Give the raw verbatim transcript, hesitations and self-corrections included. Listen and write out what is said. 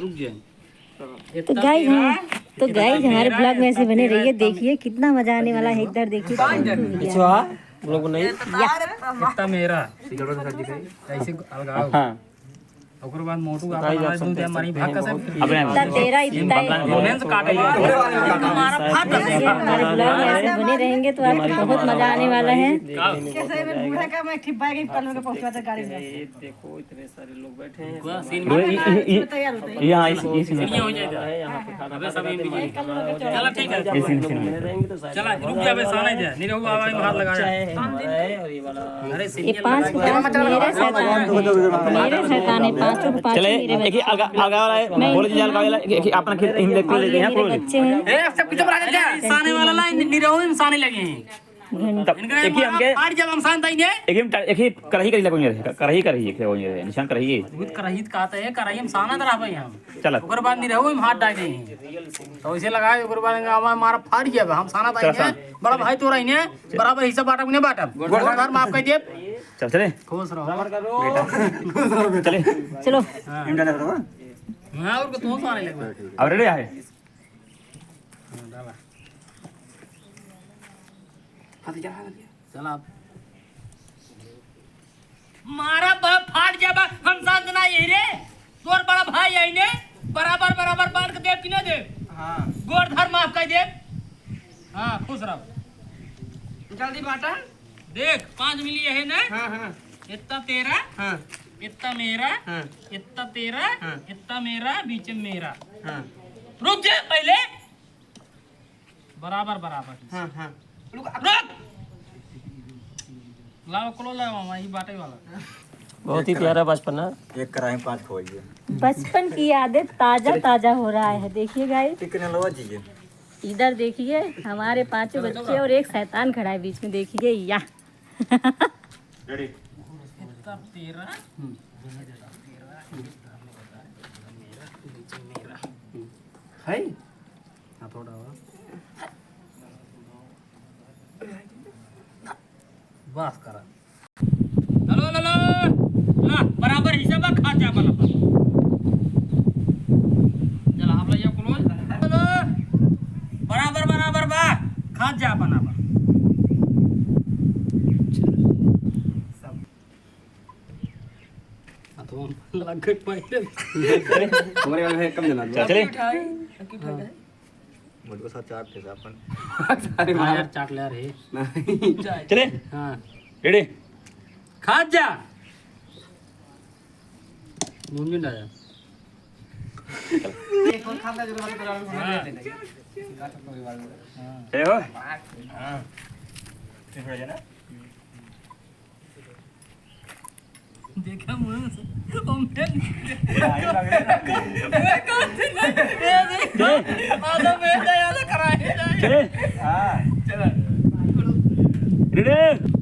तो गाइस, हाँ, तो गाइस, हमारे ब्लॉग में ऐसे बने रहिए। देखिए कितना मजा आने वाला है। इधर देखिए, अच्छा, लोग नहीं। इतना मेरा। ऐसे अलगाओ। हाँ। ओकरे बाद मोटू आपन आज दूध या मारी भाग का सब। अबे इतना तेरा, इतना ही। रोमांस काटे। हमारा भाग का सब। हमारे ब्लॉग में ऐसे बने रहेंगे तो आपको बहुत मजा आने वाला है। कैसे में बूढ़ा का मैं ठिब्बा के पल में पहुंचवा दे गाड़ी में। देखो, इतने सारे लोग बैठे हैं। ये, ये, ये, तैयार होते हैं। ये, हाँ, इस, इस, ये हो जाएगा। अबे सब ये भी चला, ठीक है। इस, इस, इस, चला, रुक जा, अबे, सामने जा। नहीं रहू, आवाज में हाथ लगा। अरे, ये पांच के पांच मेरे शैतान, मेरे शैतान है, पांचों के पांचों चले, मेरे एक ही बच्चे। अलगा, अलगा वाला है, नहीं, बोले जी, अलगा वाला, एक, एक अपना खेल, इन देख, और ले ये लेते हैं, मेरे बोले। बच्चे हैं। ए, सब पीछे बढ़ा दे। सामने वाला लाइन, नहीं रहू, इंसाने लगे हैं। घंटा। तब इनके एक ही मारा हमके फाड़ जब हम शांत आएंगे। एक ही हम टा-, एक ही कढ़ाई कढ़ाई लगोगे रे, कढ़ाई कढ़ाई एक लगोगे रे, निशान कढ़ाई है। भूत कढ़ाई तो कहते हैं, कढ़ाई हम सानत रह भाई हम। चल। ओकर बाद नहीं रहो, हम हाथ डाल देंगे। तो इसे लगाए, ओकर बाद हमारा मारा फाड़ गया, हम सानत चल, आएंगे। सानत। बड़ा भाई तो रही ने, बराबर हिस्सा बांटब, नहीं बांटब। गोड़ धर, माफ कर दिए। चल, चले। खुश रहो। बेटा। चले। चलो। हाँ। हाँ, और को तो सारे लगे। अब रेडी है। हाँ, डाला। हाथ क्या हाथ क्या? चल आप। मारा बा, फाट जाबा, हम शांत ना यही रे। तोर बड़ा भाई आई ने, बराबर, बराबर बांट के देब कि ना देब? हाँ। गोड़ धर, माफ कर देब। हाँ, खुश रहो। जल्दी बांटा। देख, पाँच मिली है ना? हाँ, हाँ। इतना तेरा, हाँ। इतना मेरा, हाँ। इतना तेरा, हाँ। इतना मेरा, बीच में मेरा। हाँ। रुक जा पहले। बराबर, बराबर। हाँ, हाँ। रुक। रुक। लाओ, कलो लाओ, मामा, ये बाटे वाला। बहुत ही प्यारा बचपना। एक कढ़ाई में पाँच खोइए। बचपन की यादें ताजा, ताजा हो रहा है। देखिए गाइस। टेक्नोलॉजी है। इधर देखिए, हमारे पाँचों बच्चे और एक शैतान खड़ा है बीच में, देखिए या। रेडी? इतना तेरा। हम्म। है? हाँ, थोड़ा और। बस करा। लो, लो, लो। ला, बराबर हिस्सा बा, खा जा बराबर। चला, आप ले जाओ, close। लो, लो। बराबर, बराबर बा, खा जा बराबर। आ तो हम लग गए पहले। हमारे वाले हैं कम जना। चल, चले। उठाई, लकी उठाई। मुझको साथ चार थे अपन। सारे हाँ मार। यार, चाट ले यार, हे। नहीं। चले। हाँ। रेडी? खा जा। मुंह में डाल। एक और खाता जो हमारे परिवार में हाँ। हाँ। चले हो? हाँ। ठीक हो जाए ना? देखा मुंह से, ओ मैं, मैं कौन थे ना? ये देख, आधा मैं तो याद कराए जाए। चले। हाँ। चला। रेडी?